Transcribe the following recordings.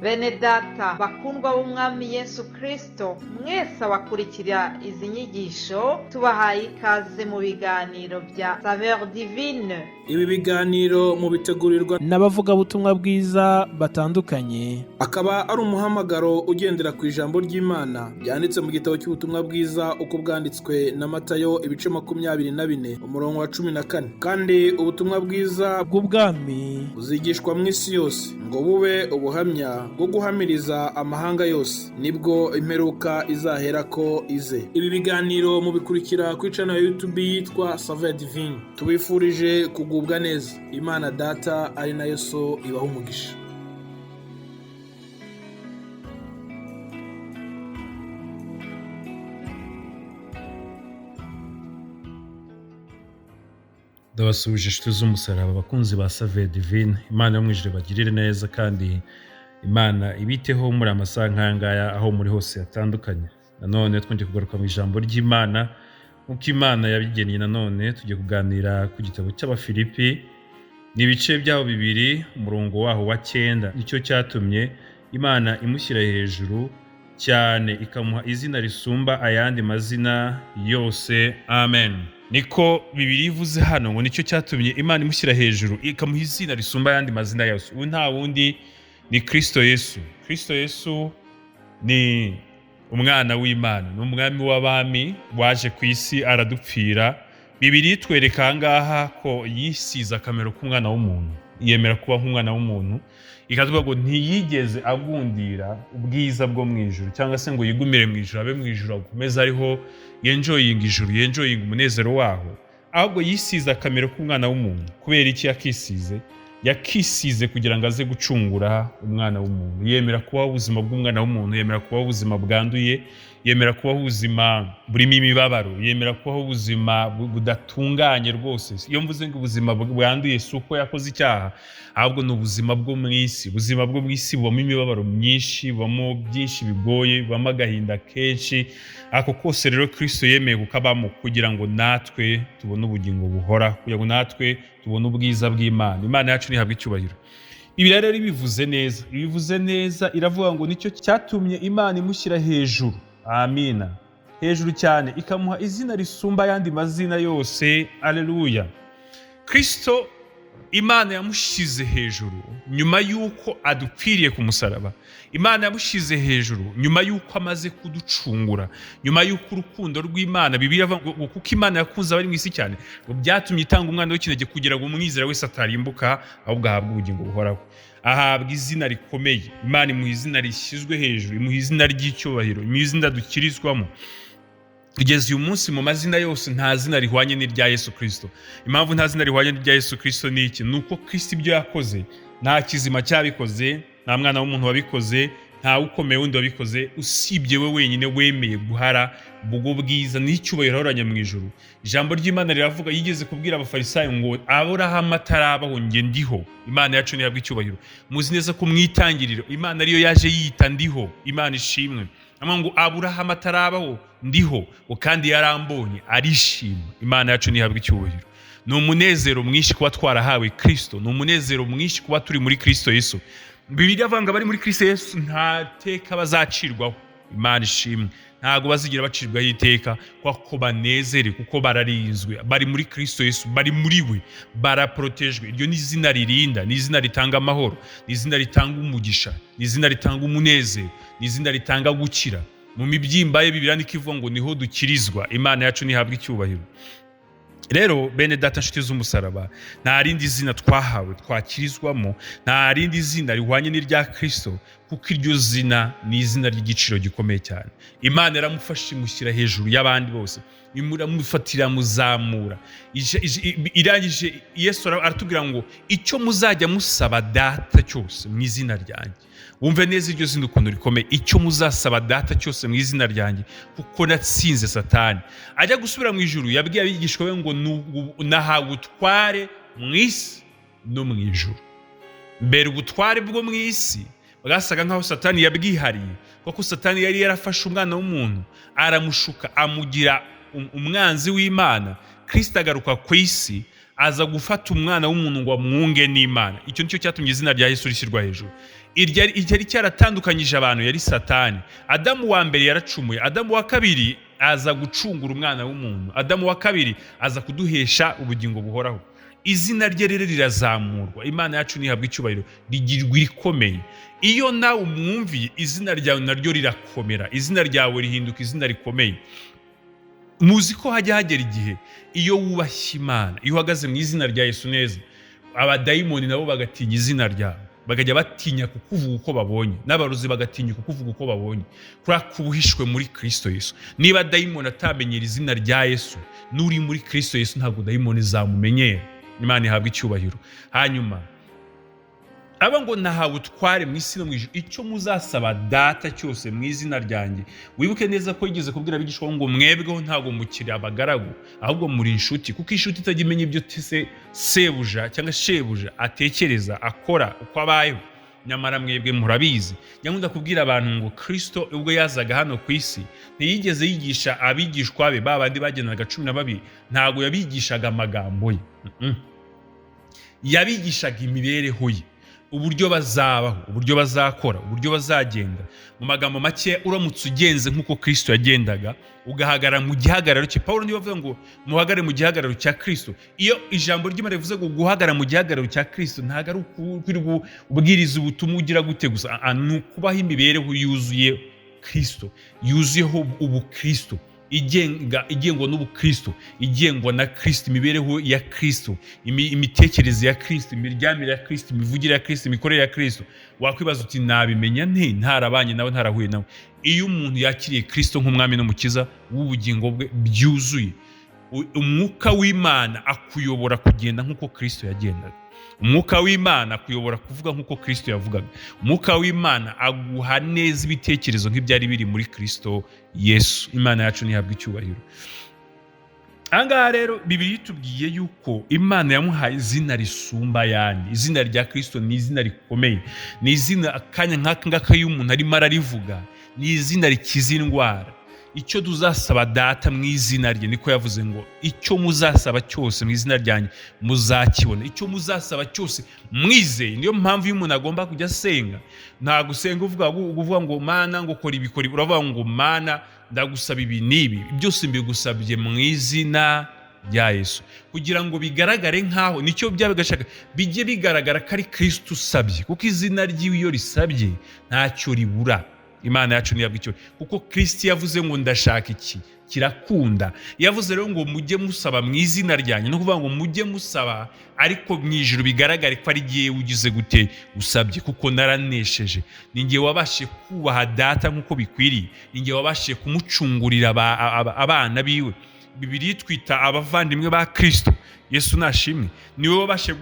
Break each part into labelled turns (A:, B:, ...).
A: Bene data bakundwa b'Umwami Yesu Kristo, mwese abakurikira izi nyigisho, tubahaye ikaze mu biganiro bya Saveur Divine.
B: Ibi biganiro mubitegurirwa
C: n'abavugabutumwa bwiza batandukanye,
B: akaba ari umuhamagaro ugendera ku ijambo ry'Imana ryanditse mu gitabo cy'ubutumwa bwiza uko bwanditswe na Matayo ibice 24 umurongo wa 14. Kandi ubutumwa bwiza
C: bw'ubwami
B: buzigishwa mu isi yose ngo bube ubuhamya bwo guhamiriza amahanga yose, nibwo imperuka izaherako ize. Ibi biganiro mubikurikira kuri channel ya YouTube yitwa Saveur Divine. Tubifurije kugubwa neza. Imana Data ari nayo So ibaha umugisha.
D: Ndabasuhuje inshuti z'umusaraba, abakunzi ba Saveur Divine. Imana yo mu ijuru ibagirire neza kandi Imana ibiteho muri amasaha nk'aya ngaya aho muri hose hatandukanye. Nanone twongeye kugaruka mu ijambo ry'Imana nk'uko Imana yabigennye. Nanone tugiye kuganira ku gitabo cy'Abafilipi, ni ibice byaho 2, umurongo waho wa 9. Nicyo cyatumye Imana imushyira hejuru cyane ikamuha izina risumba ayandi mazina yose. Amen. Niko Bibiliya ivuze hano ngo nicyo cyatumye Imana imushyira hejuru ikamuha izina risumba ayandi mazina yose. Ubu nta wundi ni Kristo Yesu. Kristo Yesu ni umwana w'Imana, ni umwami w'abami waje ku isi aradupfira. Bibiliya itwereka aha ngaha ko yisize akamero k'umwana w'umuntu, yemera kuba nk'umwana w'umuntu, ikavuga ngo ntiyigeze agundira ubwiza bwo mu ijuru cyangwa se ngo yigumire mu ijuru, abe mu ijuru akomeze ariho yenjoyinga ijuru, yenjoyinga umunezero waho, ahubwo yisize akamero k'umwana w'umuntu. Kubera iki yakisize? Yakisize kugira ngo aze gucungura umwana w'umuntu. Yemera kubaho ubuzima bw'umwana w'umuntu, yemera kubaho ubuzima bwanduye, yemera kubaho ubuzima burimo imibabaro, yemera kubaho ubuzima budatunganye rwose. Iyo mvuze ngo ubuzima bwanduye si uko yakoze icyaha, ahubwo ni ubuzima bwo mu isi. Ubuzima bwo mu isi bubamo imibabaro myinshi, bubamo byinshi bigoye, bubamo agahinda kenshi. Ako kose rero Kristo yemeye kukabamo kugira ngo natwe tubone ubugingo buhoraho, kugira ngo natwe tubone ubwiza bw'Imana. Imana yacu ntihabwe icyubahiro. Bibiliya rero ibivuze neza, ibivuze neza, iravuga ngo nicyo cyatumye Imana imushyira hejuru. Amina. Hejuru cyane, ikamuha izina risumba ayandi mazina yose. Aleluya. Kristo Imana yamushyize hejuru nyuma y'uko adupfiriye ku musaraba. Imana yamushyize hejuru nyuma y'uko amaze kuducungura, nyuma y'uko urukundo rw'Imana, Bibiliya ivuga ngo kuko Imana yakunze abari mu isi cyane, ngo byatumye itanga umwana w'ikinege kugira ngo umwizera wese atarimbuka ahubwo ahabwe ubugingo buhoraho. Ahabwa izina rikomeye. Imana imuha izina rishyizwe hejuru, imuha izina ry'icyubahiro, imuha izina dukirizwamo. Kugeza uyu munsi mu mazina yose nta zina rihwanye n'irya Yesu Kristo. Impamvu nta zina rihwanye n'irya Yesu Kristo ni iki? Ni uko Kristo ibyo yakoze nta kizima cyabikoze, nta mwana w'umuntu wabikoze, nta ukomeye wundi wabikoze, usibye we wenyine wemeye guhara ubwo bwiza n'icyubahiro ahoranye mu ijuru. Ijambo ry'Imana riravuga, yigeze kubwira Abafarisayo ngo Aburahamu atarabaho njye ndiho. Imana yacu ntihabwa icyubahiro. Muzi neza ko mu itangiriro Imana ariyo yaje yita ndiho. Imana ishimwe. Avuga ngo Aburahamu atarabaho ndiho, ngo kandi yarambonye arishima. Imana yacu ntihabwa icyubahiro. Ni umunezero mwinshi kuba twarahawe Kristo, ni umunezero mwinshi kuba turi muri Kristo Yesu. Bibiliya ivuga ngo abari muri Kristo Yesu nta teka bazacirwaho. Imana ishimwe. Ntabwo bazigira bacirwaho iteka kuko banezerewe, kuko bararinzwe, bari muri Kristo Yesu, bari muri we, baraprotejwe. Iryo ni izina ririnda, ni izina ritanga amahoro, ni izina ritanga umugisha, ni izina ritanga umunezero, ni izina ritanga gukira. Mu mibyimba ye Bibiliya niko ivuga ngo niho dukirizwa. Imana yacu ntihabwa icyubahiro. Rero bene data nshuti z'umusaraba, nta rindi zina twahawe twakirizwamo, nta rindi zina rihwanye n'irya Kristo, kuko iryo zina ni izina ry'igiciro gikomeye cyane. Imana yaramufashe imushyira hejuru y'abandi bose, iramufatira muzamura. Irangije Yesu aratubwira ngo icyo muzajya musaba data cyose mu izina ryanjye. Wumve neza iryo zina ukuntu rikomeye, icyo muzasaba data cyose mu izina ryanjye, kuko natsinze Satani. Ajya gusubira mu ijuru yabwiye abigishwa be ngo nahawe ubutware mu isi no mu ijuru. Mbere ubutware bwo mu isi bwasaga nkaho Satani yabwihariye, kuko Satani yari yarafashe umwana w'umuntu aramushuka amugira umwanzi w'Imana. Kristo agaruka ku isi Aza gufata umwana w'umuntu ngo amwunge n'Imana. Icyo nicyo cyatumye izina rya Yesu rishyirwa hejuru. Iryari cyaratandukanyije abantu yari Satani. Adamu wa mbere yaracumuye, Adamu wa kabiri aza gucungura umwana w'umuntu, Adamu wa kabiri aza kuduhesha ubugingo buhoraho. Izina rye rero rirazamurwa. Imana yacu ntihabwa icyubahiro, rigirwa irikomeye. Iyo nawe umwumviye, izina ryawe naryo rirakomera, izina ryawe rihinduka izina rikomeye. Muzi ko hajya hagera igihe iyo wubashye Imana, iyo uhagaze mu izina rya Yesu neza, abadayimoni nabo bagatinya izina ryawe, bakajya batinya kukuvuga uko babonye, n'abarozi bagatinya kukuvuga uko babonye, kubera ko uba uhishwe muri Kristo Yesu. Niba dayimoni atamenyera izina rya Yesu, n'uri muri Kristo Yesu ntabwo dayimoni zamumenyera. Imana ihabwa icyubahiro. Hanyuma aba ngo nahawe utware mu isi no mu ijuru, icyo muzasaba Data cyose mu izina ryanjye. Wibuke neza ko yigeze kubwira abigishwa ngo mwebweho ntabwo mukiri abagaragu, ahubwo muri inshuti, kuko inshuti itajya imenya ibyo se sebuja cyangwa shebuja atekereza, akora, uko abayeho. Nyamara mwebwe murabizi. Nyakunda kubwira abantu ngo Kristo ubwo yazaga hano ku isi ntiyigeze yigisha abigishwa be ba bandi bagendaga 12, ntabwo yabigishaga amagambo ye. Yabigishaga imibereho ye, uburyo bazabaho, uburyo bazakora, uburyo bazagenda. Mu magambo make, uramutse ugenze nk'uko Kristo yagendaga, ugahagarara mu gihagararo cye. Paul niwe avuga ngo muhagarare mu gihagararo cya Kristo. Iyo ijambo ry'Imana rivuze ngo guhagarara mu gihagararo cya Kristo, ntabwo ari ukwirirwa ubwiriza ubutumwa ugira gute gusa, ni ukubaho imibereho yuzuye Kristo, yuzuyeho ubukristo, igengwa n'ubukristo, igengwa na Kristo, imibereho ya Kristo, imitekerereze ya Kristo, imiryamire ya Kristo, imivugire ya Kristo, imikorere ya Kristo. Wakwibaza uti nabimenya nte ntarabanye nawe, ntarahuye nawe? Iyo umuntu yakiriye Kristo nk'umwami n'umukiza w'ubugingo bwe byuzuye, umwuka w'Imana akuyobora kugenda nk'uko Kristo yagendaga. Umwuka w'Imana akuyobora kuvuga nk'uko Kristo yavugaga. Umwuka w'Imana aguha neza ibitekerezo nk'ibyari biri muri Kristo Yesu. Imana yacu ntihabwa icyubahiro. Aha ngaha rero Bibiliya itubwiye yuko Imana yamuhaye izina risumba ayandi. Izina rya Kristo ni izina rikomeye, ni izina akanya nk'aka ngaka iyo umuntu arimo ararivuga, ni izina rikiza indwara. Icyo tuzasaba Data mu izina rye, niko yavuze ngo icyo muzasaba cyose mu izina ryanjye muzakibona. Icyo muzasaba cyose mwizeye. Niyo mpamvu iyo umuntu agomba kujya asenga, ntabwo usenga uvuga ngo Mana ngo kora ibi, kora ibi. Uravuga ngo Mana ndagusaba ibi n'ibi, byose mbigusabye mu izina rya Yesu, kugira ngo bigaragare nkaho nicyo byaba bigashaka, bijye bigaragara ko ari Kristo usabye, kuko izina ryiwe iyo risabye ntacyo ribura. Imana yacu ntiyabwa icyo, kuko Kristo yavuze ngo ndashaka iki, kirakunda. Yavuze rero ngo mujye musaba mu izina ryanjye, no kuvuga ngo mujye musaba ariko mu ijuru bigaragare ko ari jyewe ugize gute usabye, kuko naranesheje. Ni njye wabashije kubaha Data nk'uko bikwiriye, ni njye wabashije kumucungurira abana biwe. Bibiliya itwita abavandimwe ba Kristo. Yesu nashimwe, niwe wabashije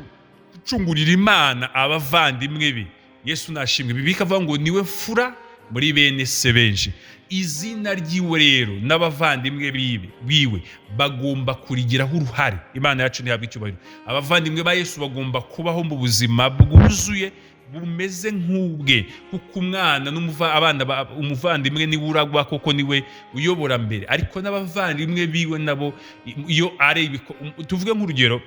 D: gucungurira Imana abavandimwe be. Yesu nashimwe. Bibiliya ikavuga ngo niwe mfura muri bene se benshi. Izina ryiwe rero n'abavandimwe biwe bagomba kurigiraho uruhare. Imana yacu ntihabwa icyubahiro. Abavandimwe ba Yesu bagomba kubaho mu buzima bwuzuye bumeze nk'ubwe, kuko umwana abana umuvandimwe niwe uragwa, koko niwe uyobora mbere, ariko n'abavandimwe biwe nabo iyo ari, tuvuge nk'urugero,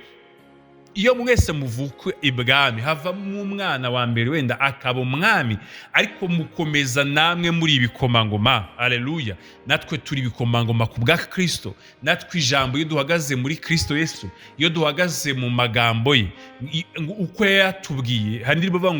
D: iyo mwese muvuka ibwami havamo umwana wa mbere wenda akaba umwami, ariko mukomeza namwe muri ibikomangoma. Haleluya. Natwe turi ibikomangoma ku bwa Kristo. Natwe ijambo iyo duhagaze muri Kristo Yesu, iyo duhagaze mu magambo ye uko yatubwiye, hari indirimbo ivuga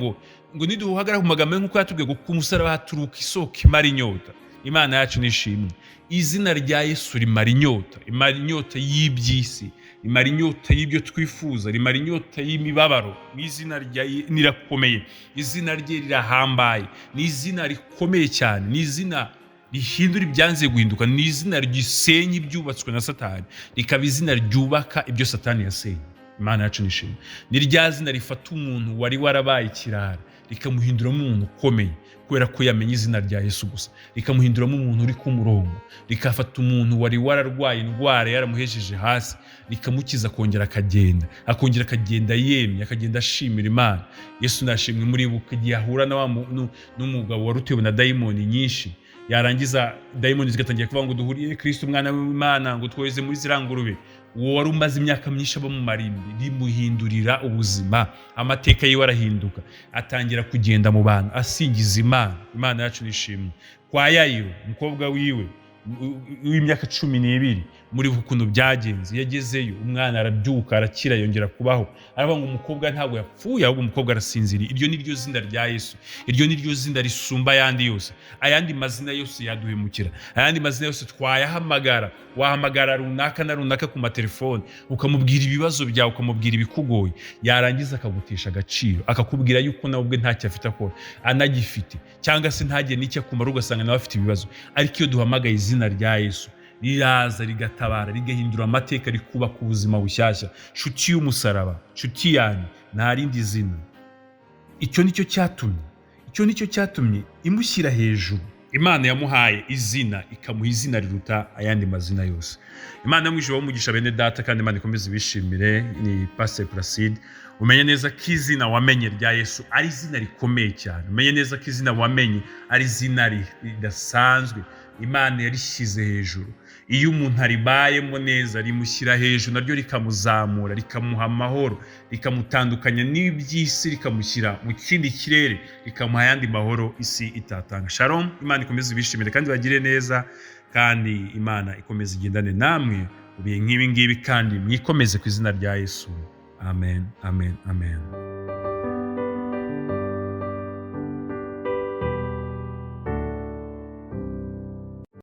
D: ngo niduhagarara ku magambo ye nk'uko yatubwiye, ngo ku musaraba haturuka isoko imara inyota. Imana yacu nishimwe. Izina rya Yesu rimara inyota, rimara inyota y'iby'isi, rimara inyota y'ibyo twifuza, rimara inyota y'imibabaro. Izina rya rirakomeye, izina rye rirahambaye, ni izina rikomeye cyane, ni izina rihindura ibyanze guhinduka, ni izina risenya ibyubatswe na Satani, rikaba izina ryubaka ibyo Satani yasenye. Imana yacu nishimwe. Ni rya zina rifata umuntu wari warabaye ikirara rikamuhinduramo umuntu ukomeye, kubera ko yamenye izina rya Yesu gusa, rikamuhinduramo umuntu uri ku murongo, rikafata umuntu wari wararwaye indwara yaramuhejeje hasi, rikamukiza akongera akagenda, akongera akagenda yemye, akagenda ashimira Imana. Yesu nashimwe. Muribuka igihe ahura n'umugabo wari utewe na dayimoni nyinshi, yarangiza dayimoni zigatangira kuvuga ngo duhuriye Kristo umwana w'Imana, ngo twoheze muri ziriya ngurube. Uwo wari umaze imyaka myinshi aba mu marimbi, rimuhindurira ubuzima, amateka yiwe arahinduka, atangira kugenda mu bantu asingiza Imana. Imana yacu nishimwe. Kwa Yayiro, umukobwa wiwe w'imyaka 12, muri ukuntu byagenze, yagezeyo umwana arabyuka, arakira, yongera kubaho. Aravuga ngo umukobwa ntabwo yapfuye, ahubwo umukobwa arasinziriye. Iryo ni ryo zina rya Yesu, iryo ni ryo zina risumba ayandi yose. Ayandi mazina yose yaduhemukira, ayandi mazina yose twayahamagara. Wahamagara runaka na runaka ku matelefone, ukamubwira ibibazo byawe, ukamubwira ibikugoye, yarangiza akagutesha agaciro, akakubwira yuko nawe ubwe ntacyo afite akora, anagifite, cyangwa se ntagire n'icyo akumara, ugasanga nawe afite ibibazo. Ariko iyo duhamagaye izina rya Yesu, riraza rigatabara, rigahindura amateka, rikubaka ubuzima bushyashya. Nshuti y'umusaraba, nshuti yanyu, nta rindi zina. Icyo nicyo cyatumye imushyira hejuru. Imana yamuhaye izina, ikamuha izina riruta ayandi mazina yose. Imana yo mu ijuru umugisha, bene data, kandi Imana ikomeze ibishimire. Ni Pastor Placide. Umenye neza ko izina wamenye rya Yesu ari izina rikomeye cyane. Umenye neza ko izina wamenye ari izina ridasanzwe. Imana yarishyize hejuru. Iyo umuntu aribayemo neza, rimushyira hejuru, naryo rikamuzamura, rikamuha amahoro, rikamutandukanya n'iby'isi, rikamushyira mu kindi kirere, rikamuha ayandi mahoro isi itatanga. Shalom. Imana ikomeze ibishimire kandi bagire neza, kandi Imana ikomeze igendane namwe mu bihe nk'ibi ngibi, kandi mwikomeze ku izina rya Yesu. Amen, amen, amen.